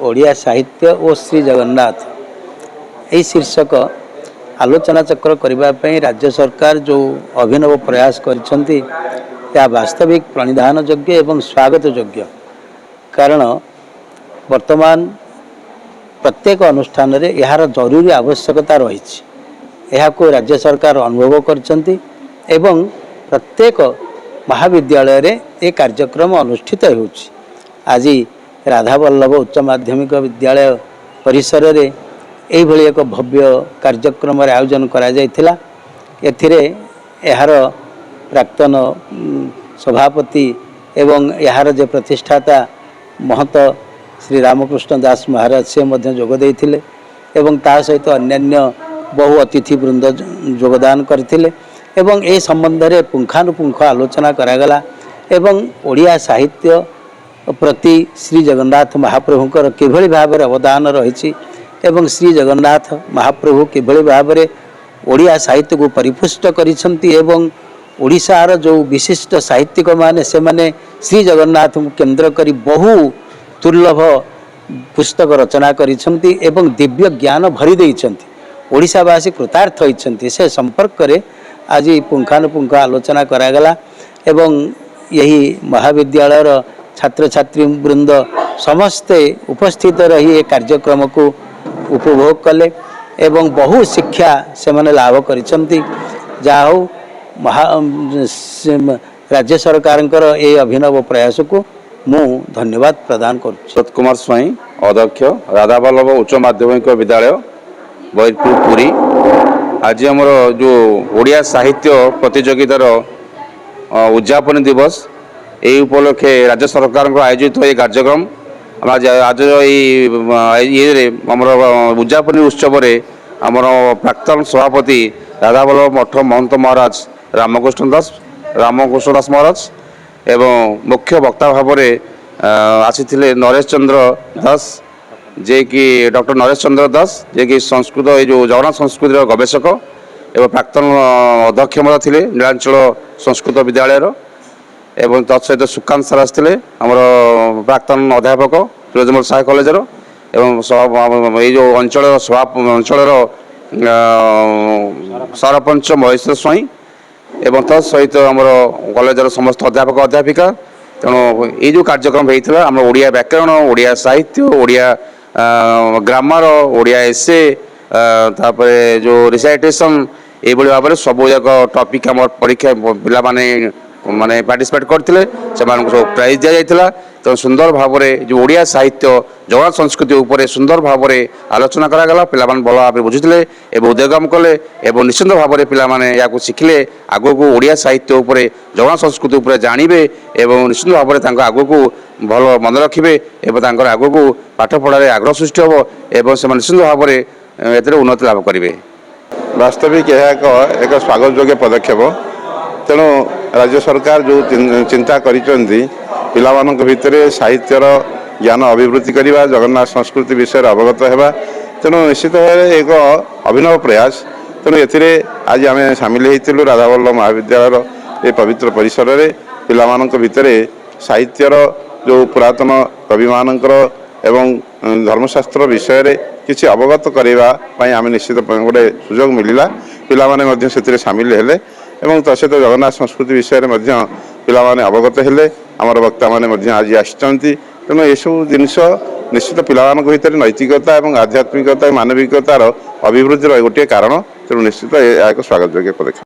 ଓଡ଼ିଆ ସାହିତ୍ୟ ଓ ଶ୍ରୀ ଜଗନ୍ନାଥ, ଏହି ଶୀର୍ଷକ ଆଲୋଚନାଚକ୍ର କରିବା ପାଇଁ ରାଜ୍ୟ ସରକାର ଯେଉଁ ଅଭିନବ ପ୍ରୟାସ କରିଛନ୍ତି, ଏହା ବାସ୍ତବିକ ପ୍ରଣିଧାନ ଯୋଗ୍ୟ ଏବଂ ସ୍ୱାଗତ ଯୋଗ୍ୟ। କାରଣ ବର୍ତ୍ତମାନ ପ୍ରତ୍ୟେକ ଅନୁଷ୍ଠାନରେ ଏହାର ଜରୁରୀ ଆବଶ୍ୟକତା ରହିଛି। ଏହାକୁ ରାଜ୍ୟ ସରକାର ଅନୁଭବ କରିଛନ୍ତି ଏବଂ ପ୍ରତ୍ୟେକ ମହାବିଦ୍ୟାଳୟରେ ଏ କାର୍ଯ୍ୟକ୍ରମ ଅନୁଷ୍ଠିତ ହେଉଛି। ଆଜି ରାଧାବଲ୍ଲଭ ଉଚ୍ଚ ମାଧ୍ୟମିକ ବିଦ୍ୟାଳୟ ପରିସରରେ ଏହିଭଳି ଏକ ଭବ୍ୟ କାର୍ଯ୍ୟକ୍ରମର ଆୟୋଜନ କରାଯାଇଥିଲା। ଏଥିରେ ଏହାର ପ୍ରାକ୍ତନ ସଭାପତି ଏବଂ ଏହାର ଯେ ପ୍ରତିଷ୍ଠାତା ମହନ୍ତ ଶ୍ରୀ ରାମକୃଷ୍ଣ ଦାସ ମହାରାଜ, ସେ ମଧ୍ୟ ଯୋଗ ଦେଇଥିଲେ ଏବଂ ତା ସହିତ ଅନ୍ୟାନ୍ୟ ବହୁ ଅତିଥି ବୃନ୍ଦ ଯୋଗଦାନ କରିଥିଲେ ଏବଂ ଏ ସମ୍ବନ୍ଧରେ ପୁଙ୍ଖାନୁପୁଙ୍ଖ ଆଲୋଚନା କରାଗଲା ଏବଂ ଓଡ଼ିଆ ସାହିତ୍ୟ ପ୍ରତି ଶ୍ରୀ ଜଗନ୍ନାଥ ମହାପ୍ରଭୁଙ୍କର କିଭଳି ଭାବରେ ଅବଦାନ ରହିଛି ଏବଂ ଶ୍ରୀ ଜଗନ୍ନାଥ ମହାପ୍ରଭୁ କିଭଳି ଭାବରେ ଓଡ଼ିଆ ସାହିତ୍ୟକୁ ପରିପୁଷ୍ଟ କରିଛନ୍ତି ଏବଂ ଓଡ଼ିଶାର ଯେଉଁ ବିଶିଷ୍ଟ ସାହିତ୍ୟିକମାନେ, ସେମାନେ ଶ୍ରୀ ଜଗନ୍ନାଥଙ୍କୁ କେନ୍ଦ୍ର କରି ବହୁ ଦୁର୍ଲଭ ପୁସ୍ତକ ରଚନା କରିଛନ୍ତି ଏବଂ ଦିବ୍ୟ ଜ୍ଞାନ ଭରି ଦେଇଛନ୍ତି, ଓଡ଼ିଶାବାସୀ କୃତାର୍ଥ ହୋଇଛନ୍ତି, ସେ ସମ୍ପର୍କରେ ଆଜି ପୁଙ୍ଖାନୁପୁଙ୍ଖ ଆଲୋଚନା କରାଗଲା। ଏବଂ ଏହି ମହାବିଦ୍ୟାଳୟର ଛାତ୍ରଛାତ୍ରୀ ବୃନ୍ଦ ସମସ୍ତେ ଉପସ୍ଥିତ ରହି ଏ କାର୍ଯ୍ୟକ୍ରମକୁ ଉପଭୋଗ କଲେ ଏବଂ ବହୁ ଶିକ୍ଷା ସେମାନେ ଲାଭ କରିଛନ୍ତି। ଯାହା ହେଉ, ମହା ରାଜ୍ୟ ସରକାରଙ୍କର ଏହି ଅଭିନବ ପ୍ରୟାସକୁ ମୁଁ ଧନ୍ୟବାଦ ପ୍ରଦାନ କରୁଛି। ସତ କୁମାର ସ୍ୱାଇଁ, ଅଧ୍ୟକ୍ଷ, ରାଧାବଲ୍ଲଭ ଉଚ୍ଚ ମାଧ୍ୟମିକ ବିଦ୍ୟାଳୟ, ବୈରପୁର, ପୁରୀ। ଆଜି ଆମର ଯେଉଁ ଓଡ଼ିଆ ସାହିତ୍ୟ ପ୍ରତିଯୋଗିତାର ଉଦଯାପନୀ ଦିବସ, ଏହି ଉପଲକ୍ଷେ ରାଜ୍ୟ ସରକାରଙ୍କ ଆୟୋଜିତ ଏହି କାର୍ଯ୍ୟକ୍ରମ। ଆମ ଆଜିର ଏଇ ଇଏରେ, ଆମର ଉଦଯାପନୀ ଉତ୍ସବରେ ଆମର ପ୍ରାକ୍ତନ ସଭାପତି ରାଧାବଲ୍ଲଭ ମଠ ମହନ୍ତ ମହାରାଜ ରାମକୃଷ୍ଣ ଦାସ ମହାରାଜ ଏବଂ ମୁଖ୍ୟ ବକ୍ତା ଭାବରେ ଆସିଥିଲେ ନରେଶ ଚନ୍ଦ୍ର ଦାସ, ଯିଏକି ଡକ୍ଟର ନରେଶ ଚନ୍ଦ୍ର ଦାସ, ଯିଏକି ସଂସ୍କୃତ, ଏଇ ଯେଉଁ ଜଗନ୍ନାଥ ସଂସ୍କୃତିର ଗବେଷକ ଏବଂ ପ୍ରାକ୍ତନ ଅଧ୍ୟକ୍ଷ ମଧ୍ୟ ଥିଲେ ନୀଳାଞ୍ଚଳ ସଂସ୍କୃତ ବିଦ୍ୟାଳୟର। ଏବଂ ତତ୍ସହିତ ସୁକାନ୍ତ ସାର୍ ଆସିଥିଲେ, ଆମର ପ୍ରାକ୍ତନ ଅଧ୍ୟାପକ ସୁରଜମଲ ସାହୁ କଲେଜର ଏବଂ ଏଇ ଯେଉଁ ଅଞ୍ଚଳର ସଭା ଅଞ୍ଚଳର ସରପଞ୍ଚ ମହେଶ୍ୱର ସ୍ୱାଇଁ ଏବଂ ତତ୍ ସହିତ ଆମର କଲେଜର ସମସ୍ତ ଅଧ୍ୟାପକ, ଅଧ୍ୟାପିକା। ତେଣୁ ଏଇ ଯେଉଁ କାର୍ଯ୍ୟକ୍ରମ ହେଇଥିଲା, ଆମର ଓଡ଼ିଆ ବ୍ୟାକରଣ, ଓଡ଼ିଆ ସାହିତ୍ୟ, ଓଡ଼ିଆ ଗ୍ରାମାର, ଓଡ଼ିଆ ଏସେ, ତାପରେ ଯେଉଁ ରିସାଇଟେସନ୍, ଏଇଭଳି ଭାବରେ ସବୁ ଯାକ ଟପିକ୍ ଆମର ପରୀକ୍ଷା ପିଲାମାନେ ମାନେ ପାର୍ଟିସିପେଟ୍ କରିଥିଲେ। ସେମାନଙ୍କୁ ସବୁ ପ୍ରାଇଜ୍ ଦିଆଯାଇଥିଲା। ତେଣୁ ସୁନ୍ଦର ଭାବରେ ଯେଉଁ ଓଡ଼ିଆ ସାହିତ୍ୟ, ଜଗନ୍ନାଥ ସଂସ୍କୃତି ଉପରେ ସୁନ୍ଦର ଭାବରେ ଆଲୋଚନା କରାଗଲା। ପିଲାମାନେ ଭଲ ଭାବରେ ବୁଝୁଥିଲେ ଏବଂ ହୃଦୟଙ୍ଗମ କଲେ ଏବଂ ନିଶ୍ଚିନ୍ତ ଭାବରେ ପିଲାମାନେ ଏହାକୁ ଶିଖିଲେ ଆଗକୁ ଓଡ଼ିଆ ସାହିତ୍ୟ ଉପରେ, ଜଗନ୍ନାଥ ସଂସ୍କୃତି ଉପରେ ଜାଣିବେ ଏବଂ ନିଶ୍ଚିନ୍ତ ଭାବରେ ତାଙ୍କ ଆଗକୁ ଭଲ ମନେ ରଖିବେ ଏବଂ ତାଙ୍କର ଆଗକୁ ପାଠ ପଢ଼ାରେ ଆଗ୍ରହ ସୃଷ୍ଟି ହେବ ଏବଂ ସେମାନେ ନିଶ୍ଚିନ୍ତ ଭାବରେ ଏଥିରେ ଉନ୍ନତି ଲାଭ କରିବେ। ବାସ୍ତବିକ ଏହା ଏକ ସ୍ୱାଗତ ଯୋଗ୍ୟ ପଦକ୍ଷେପ। ତେଣୁ ରାଜ୍ୟ ସରକାର ଯେଉଁ ଚିନ୍ତା କରିଛନ୍ତି, ପିଲାମାନଙ୍କ ଭିତରେ ସାହିତ୍ୟର ଜ୍ଞାନ ଅଭିବୃଦ୍ଧି କରିବା, ଜଗନ୍ନାଥ ସଂସ୍କୃତି ବିଷୟରେ ଅବଗତ ହେବା, ତେଣୁ ନିଶ୍ଚିତ ଭାବରେ ଏକ ଅଭିନବ ପ୍ରୟାସ। ତେଣୁ ଏଥିରେ ଆଜି ଆମେ ସାମିଲ ହୋଇଥିଲୁ। ରାଧାବଲ୍ଲଭ ମହାବିଦ୍ୟାଳୟର ଏ ପବିତ୍ର ପରିସରରେ ପିଲାମାନଙ୍କ ଭିତରେ ସାହିତ୍ୟର ଯେଉଁ ପୁରାତନ କବିମାନଙ୍କର ଏବଂ ଧର୍ମଶାସ୍ତ୍ର ବିଷୟରେ କିଛି ଅବଗତ କରିବା ପାଇଁ ଆମେ ନିଶ୍ଚିତ ଗୋଟେ ସୁଯୋଗ ମିଳିଲା। ପିଲାମାନେ ମଧ୍ୟ ସେଥିରେ ସାମିଲ ହେଲେ ଏବଂ ତା ସହିତ ଜଗନ୍ନାଥ ସଂସ୍କୃତି ବିଷୟରେ ମଧ୍ୟ ପିଲାମାନେ ଅବଗତ ହେଲେ। ଆମର ବକ୍ତାମାନେ ମଧ୍ୟ ଆଜି ଆସିଛନ୍ତି। ତେଣୁ ଏସବୁ ଜିନିଷ ନିଶ୍ଚିତ ପିଲାମାନଙ୍କ ଭିତରେ ନୈତିକତା ଏବଂ ଆଧ୍ୟାତ୍ମିକତା, ମାନବିକତାର ଅଭିବୃଦ୍ଧିର ଗୋଟିଏ କାରଣ। ତେଣୁ ନିଶ୍ଚିତ ଏହା ଏକ ସ୍ୱାଗତ ଯୋଗ୍ୟ ପଦକ୍ଷେପ।